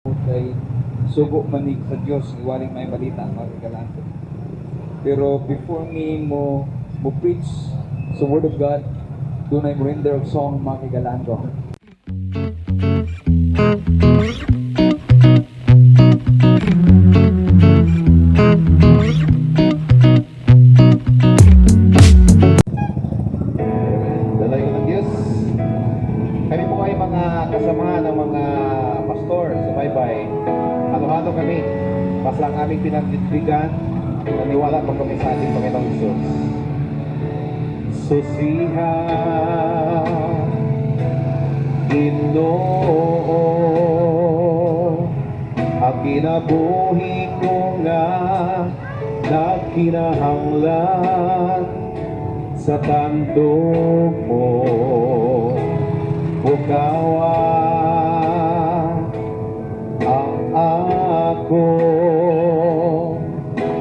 Kay sugo man ni sa Dios, iwaling may balita, mga kahigalaan ko. Pero before me mo preach sa Word of God, dunay mo render of song, mga kahigalaan ko. Dalayan ng Diyos. Kami po ay mga kasamahan ng mga pastor sa Baybay. Halo-halo kami. Basta ang aming pinagdidrigan, naniwala po kami sa ating Panginoong Jesus. Susiha, Ginoo, ang kinabuhi ko nga nagkinahanglan sa tandog mo. Bukawa ang ako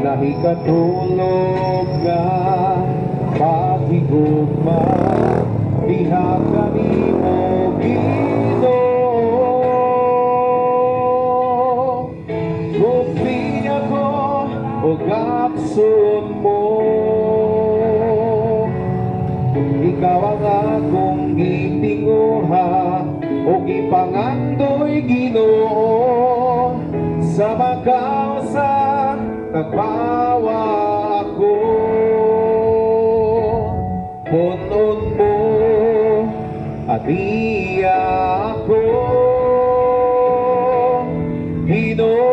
nahikatulog nga paghigugma diha kanimo, Ginoo. Gupti ako og akson mo. Ikaw ang akong gitinguha o gipangandoy, Ginoo, sa makausa nagbawa ako. Punon mo at iya ako, Ginoo.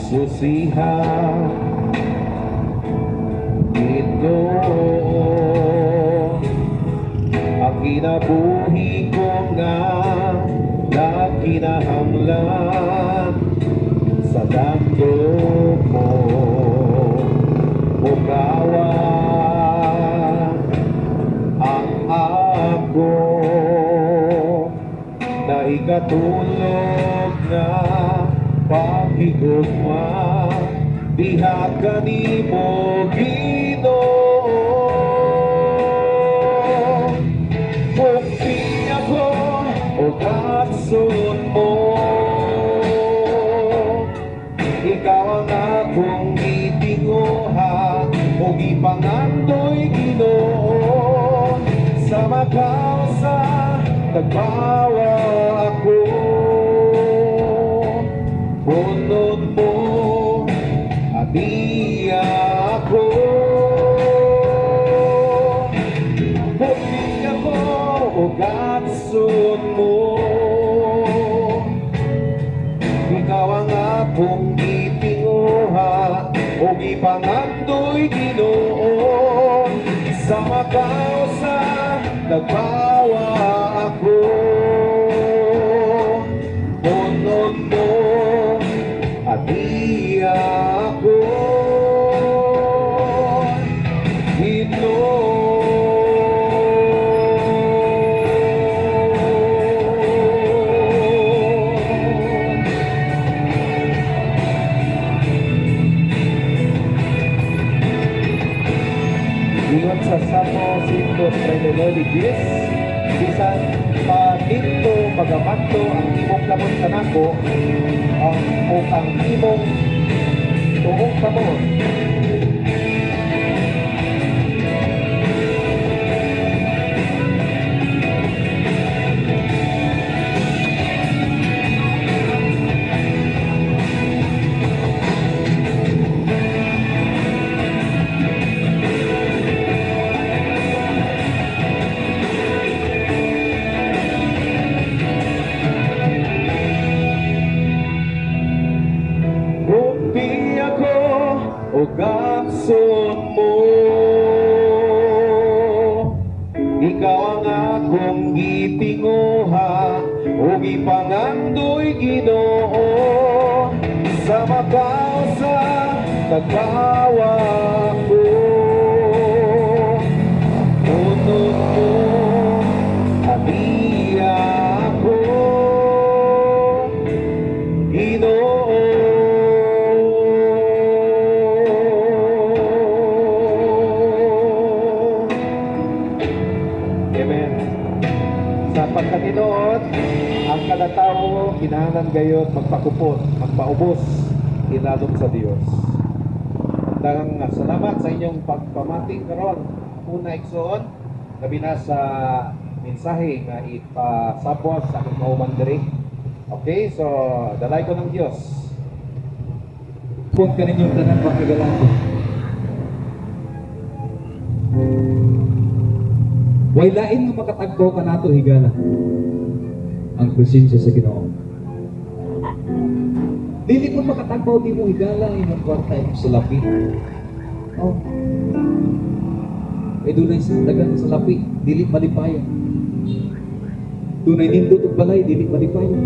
Susiha, Ginoo, ang kinabuhi ko nga nagkinahanglan sa tandog mo. Bukawa ang ako na ikatulog nga paghigugma diha kanimo, Ginoo. Mukti ako og akson mo. Ikaw ang akong gitinguha o gipangandoy, Ginoo, sa makausa tagbawa ako. Punod mo at iya ako. Mukti ako og akson mo. Ikaw ang akong gitinguha o gipangandoy, Ginoo, sa makausa nagbawa ako. Punon mo at iya ako, Ginoo. Ingon sa Salmo 139 10, bisan pa didto magamanto ang imong kamot kanako ang ug ang imong tuong kamot. Bukti ako o akson mo. Ikaw ang akong gitinguha o gipangandoy, Ginoo, sa makausa tagbawa ko. Unod mo at iya ako, Ginoo. Kinahanglan gayod magpakupot, magpaubos ilalom sa Dios. Daghang salamat sa inyong pagpamati karon. Una, igsoon, labi na sa mensahe nga ipasabwag sa akong kauban diri. Okay, so dalaygon ang Dios. Kung kaninyong tanan, mga higalaan. Way lain nga makatagbaw kanato, higala, ang presensya sa Ginoo. Dili po makatagbaw nimo, higala, imong kwarta, imong salapi. Oh. Eh dunay sa dagang salapi, dili malipayon. Dunay nindot og balay, dili malipayon.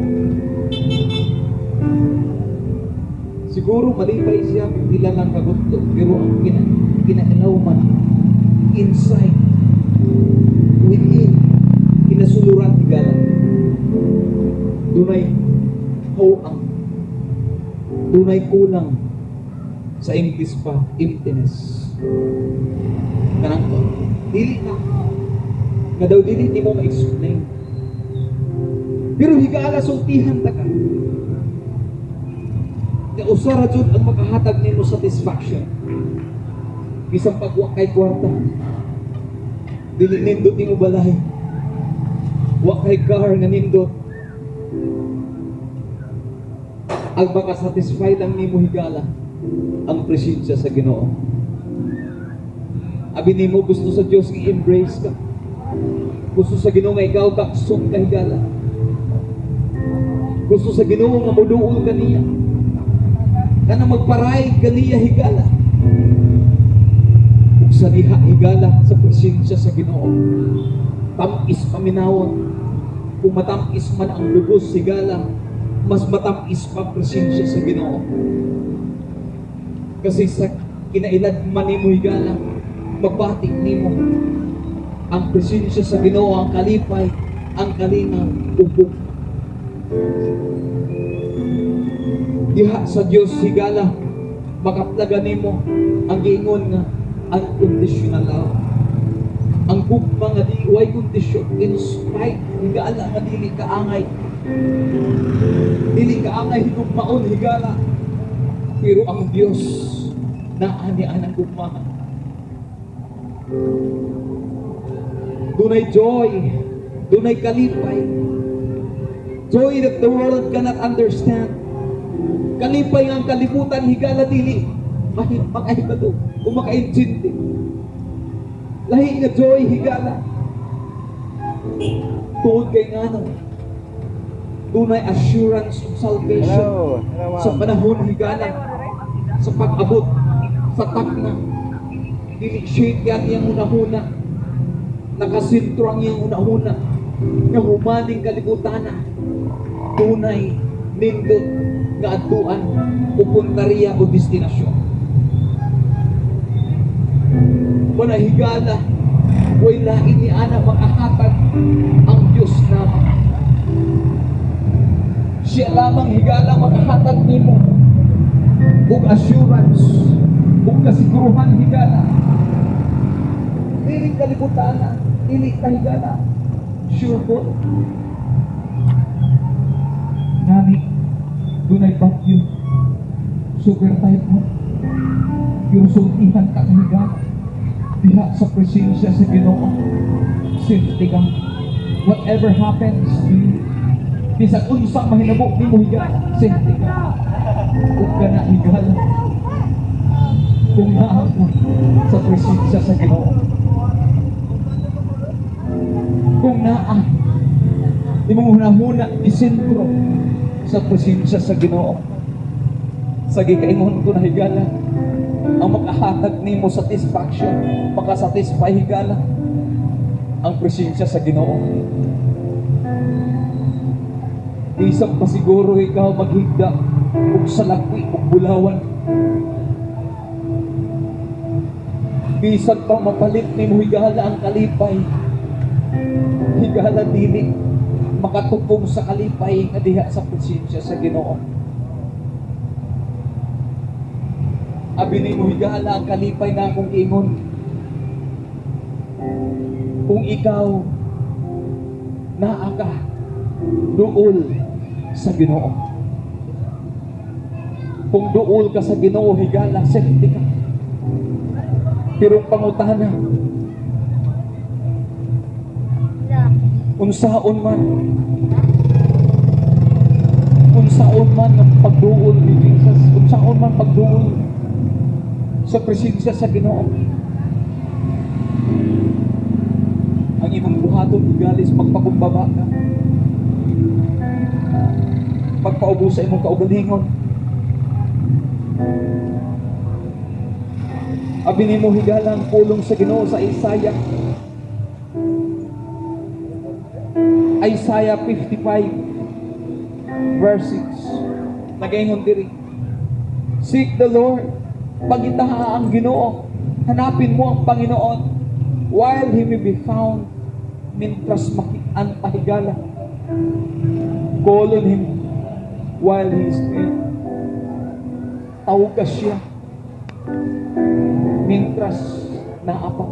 Siguro malipay siya pila lang kagutlo, pero ang kinailaw man inside, within, kinasuluran, higala. Dunay ang dunay kulang, sa English pa, emptiness. Kanang dili na nga daw dili nimo ma-explain. Pero higala, sultihan ta ka. Nga usa ra jud ang makahatag nimo satisfaction. Bisan pag wa kay kwarta, dili nindot nimo balay, wa kay car nga nindot, ang makasatisfy lang nimo, higala, ang presensya sa Ginoo. Abi nimo, gusto sa Dios i-embrace ka. Gusto sa Ginoo nga ikaw kaksong ka, higala. Gusto sa Ginoo nga moduol ka niya. Kana magparay ka niya, higala. Ug sa diha, higala, sa presensya sa Ginoo, tam-is paminawon. Kung matam-is man ang lubos, higala, mas matam-is pa presensya sa Ginoo. Kasi sa kinailad man nimo, higala, mabati nimo ang presensya sa Ginoo, ang kalipay, ang kalingaw, ug diha sa Dios, higala, makaplaga nimo ang giingon nga unconditional love. Ang gugma nga di way kondisyon, in spite, higala, nga dili ka angay. Dili ka angay higugmaon, higala. Pero ang Dios naa ni anang gugma. Dunay joy, dunay kalipay. Joy that the world cannot understand. Kalipay nga ang kalibutan, higala, dili makahibalo o makaintindi. Lahi nga joy, higala. Tungod kay ngano, dunay assurance of salvation Hello. Hello, sa ma'am. Panahon, higala, sa pag-abot sa takna, dili shake ang iyang hunahuna, nakasentro ang iyang hunahuna nga humaning kalibutan na dunay nindot nga adtuan o punteriya o destinasyon. Wala, higala, way lain ni ana makahatag, ang Diyos lamang. Siya lamang, higala, makahatag nimo ug assurance ug kasiguruhan, higala. Dili kalibutan na, dili ta, higala, sure po. Ngani dunay bagyo, super typhoon, pero sultihan ka, higala, diha sa presensya sa Ginoo, safety ka. Whatever happens to you, bisan unsang mahinabo nimo, higala, safety ka. Ug kana, higala, kung naa ka sa presensya sa Ginoo, kung naa imong hunahuna isentro sa presensya sa Ginoo. Sa gikaingon ko na, higala, ang makahatag nimo satisfaction, makasatisfy, higala, ang presensya sa Ginoo. Bisan pa siguro ikaw maghigda ug salapi ug bulawan, bisan pa mapalit nimo, higala, ang kalipay, higala, dili makatupong sa kalipay nga diha sa presensya sa Ginoo. Abi nimo, higala, ang kalipay na akong ingon, kung ikaw naa ka duol Sa Ginoo. Kung duol ka sa Ginoo, higala, safety ka. Pero ang pangutana, unsaon man ang pagduol ni Jesus, unsaon man pagduol sa presensya sa Ginoo, ang imong buhaton, higala, is magpakumbaba ka. Magpaubos sa imong kaugalingon. Abi nimo, higala, ang pulong sa Ginoo sa Isaiah. Isaiah 55 verse 6. Nagaingon diri: "Seek the Lord." Pangitaha ang Ginoo. Hanapin mo ang Panginoon while He may be found. Mintras makitaan pa, higala. Call on Him while He is near. Tawga siya mintras naa pa.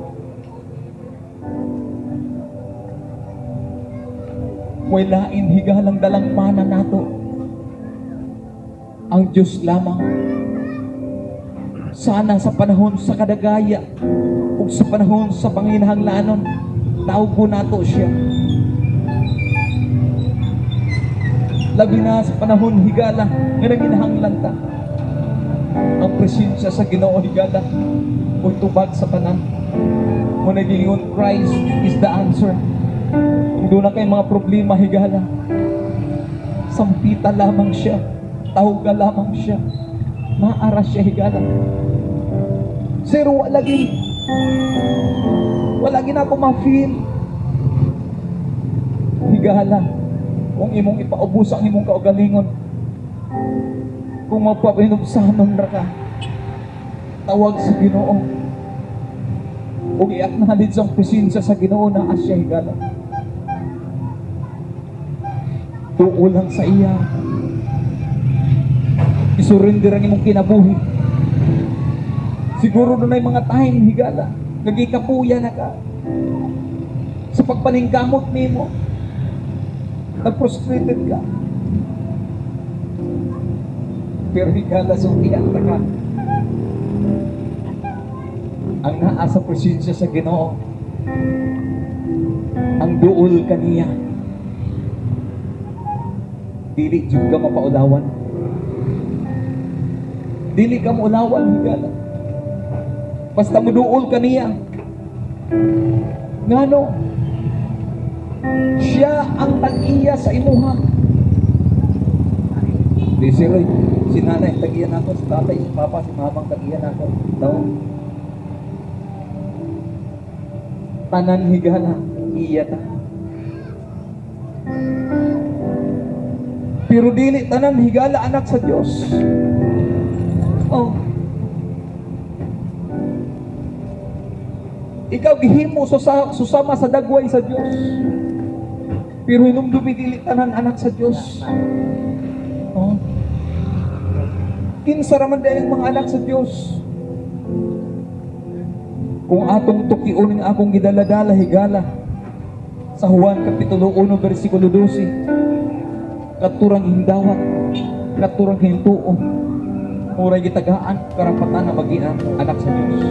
Way lain, higalang dalang mana nato. Ang Diyos lamang. Sana sa panahon sa kadagaya ug sa panahon sa panginahanglanon, tawgon nato siya. Labi na sa panahon, higala, nga nanginahanglan ta. Ang presensya sa Ginoo, higala, ug tubag sa tanan. Mo nagingon, Christ is the answer. Kung duna kay mga problema, higala, sampita lamang siya, tawga lamang siya, maara siya, higala. Sir, wala lagi. Wala na ako ma-feel. Higala, kung imong ipaubos ang imong kaugalingon, kung mapahinubsanon ra ka, tawag sa Ginoo. Ug i-acknowledge ang presensya sa Ginoo na siya, higala. Tuo lang sa iya. I-surrender ang imong kinabuhi. Siguro dunay mga time, higala, nagikapuya na ka. Sa pagpaningkamot nimo, nag-frustrated ka. Pero higala, sultian ta ka. Ang naa sa presensya sa Ginoo, ang duol kaniya, dili jud ka mapaulawan. Dili ka maulawan, higala. Basta muduol kaniya. Ngano? Siya ang tag-iya sa imuha. Di si Roy, si nanay, tag-iya nako, si tatay, si papa, si mamang tag-iya nako. No. Tanan, higala, iya ta. Pero dili tanan, higala, anak sa Dios. Oh. Ikaw gihimo susama sa dagway sa Dios. Pero hinumdumi, dili tanan anak sa Dios. Oh. Kinsa ra man diay ang mga anak sa Dios? Kung atong tukion ang akong gidaladala, higala, sa Juan Kapitulo 1 versikulo 12, katurang hindawat, katurang hintuo, muray gitagaan karapatan na maging anak sa Dios.